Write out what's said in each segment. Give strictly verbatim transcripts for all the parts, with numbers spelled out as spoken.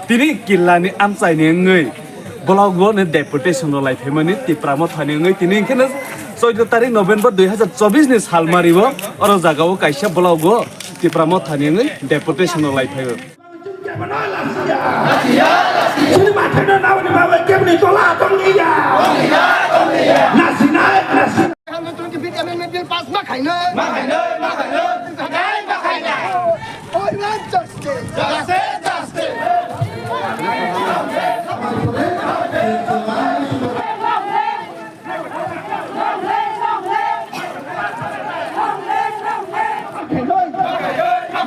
Tini killani amchaini wngwi blogo ni deputation rw lai phaimani Tipra Mothani wngwi tini hwnkhe no chwddo tarik November dui hazar chobbish ni salmari o oro jaga o kaisa blogo Tipra Mothani wngwi deputation rw lai phaio. Chini mathai no naoni babai kebni tola tongya. Nasinai, nasinai. Hundred twenty-fifth Amendment Bill pass ma khainai. Ma khainai, ma khainai. Khainai, ma khainai. We want justice. Justice, justice.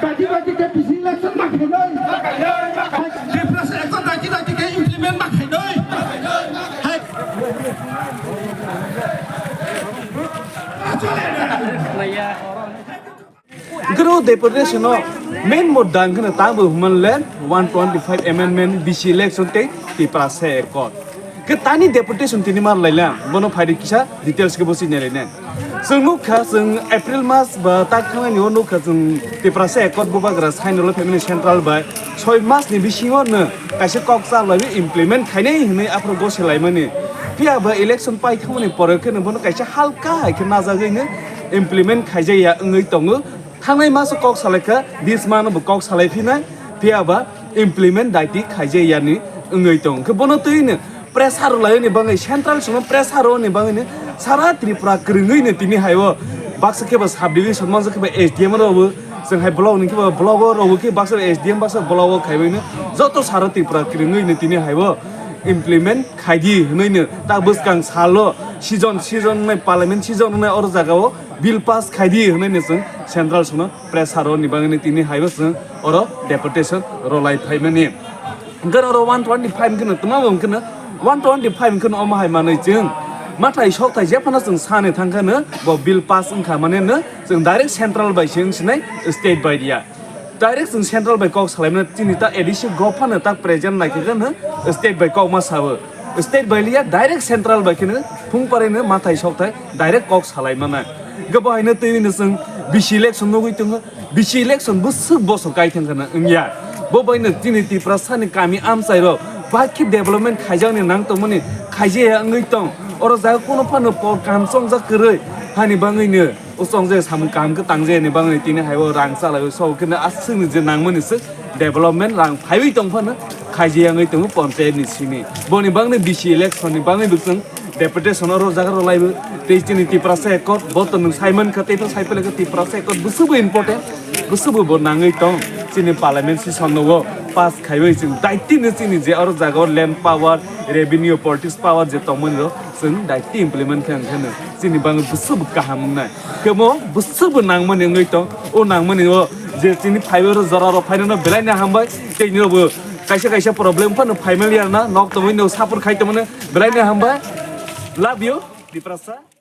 Bati bati ke bisi election ma khainai. Tiprasa ekta daki daki ke implement ma khainai. Hai. Guru deputation no main mudda wngkhwno tabo human land one twenty five amendment, B C election tei Tiprasa accord. Khe tani deputation tini mar laila, bono phaidi kisa details khe bo sinai lainai. Chwng nukha, chwng April mas ba tak thangnaini o nukha, chwng Tiprasa accord bubagra sign rwlai phaimani central bai soi mas ni bisingo no kaisa kok cha laiwi implement khainai hinwi aphuru gose laimani. Phiya ba election pai thangmani pore khe no bono kaisa halka hai khe najagwi no implement khaijaya wngwi tongo. Thangnai maso kok salaikha, this month bo kok salai phinai, phiya ba implement daiti khaijayani wngwi tong. Khe bono twi no pressure rwlaini bagwi, central songno pressure rwni bagwi no sara Tripura kwrwngwi no tini hai o baksa khe ba sub division, mansa khe ba S D M rw bo, chwng hai block ni khe ba block o rw bo khe baksa S D M, baksa block o khaiwi no joto sara Tripura kwrwngwi no tini hai o implement khaidi hwnwi no ta bwskang salo season, season wngnai, parliament season wngnai oro jaga o bill pass khaidi hwnwi no chwng central songno pressure rwni bagwi tini hai o chwng oro deputation rwlai phaimani. Hwnkhe oro one twenty five hwnkhe no twma bo hwnkhe no one twenty five hwnkhe no omo hai manwi chwng mathai sokthai jephano chwng sani thangkhe no bo bill pass wngkha mane no chwng direct central bai se wngsinai, state bai ya. Direct chwng central bai kok salaimano chini ta A D C gov phano ta present naikhe no state bai kok ma sao. State bai liya, direct central bai kheno phung pare no mathai sokthai direct kok salai mana. Hwnkhe bo haino twi no chwng B C election nugwi tongo. B C election bwswk bosok kai thang khana wngya. Bo bai no chini Tiprasa ni kami amchai rok bahai khe development khaijakni nang tongmani khaijaya wngwi tong. Oro jaga kuno phano por kaham chongjak kwrwi hani bagwi no. O chongjaya samung kaham khe tangjayani bagwi tini hai o rang chalaiwi sabo khe aswkni je nangmani swk development rang phaiwi tong phano khaijaya wngwi tongo panchayat ni simi. Boni bagwi B C election ni bagwi bo chwng deputation oro jaga rw laibo tei chini Tiprasa accord bo to nwng sai mankha tei to sai pele khe Tiprasa accord bwswkbo important bwswkbo bo nangwi tong chini parliament session no o pass khaiwi chwng daitino chini je oro jaga o land power, revenue, politics power je tongmani rok chwng daitino implement khe wngkheno chini bagwi bwswkbo kaham wngnai. Khe mo bwswkbo nangmani wngwi tong. O nangmani o je chini phaiwi oro jora rok phainano belai no hambai. Tei nini rokbo kaisa kaisa problem phano phaimali arna nok tongwi no support khai tongmani belai no hambai. Love you, Tiprasa.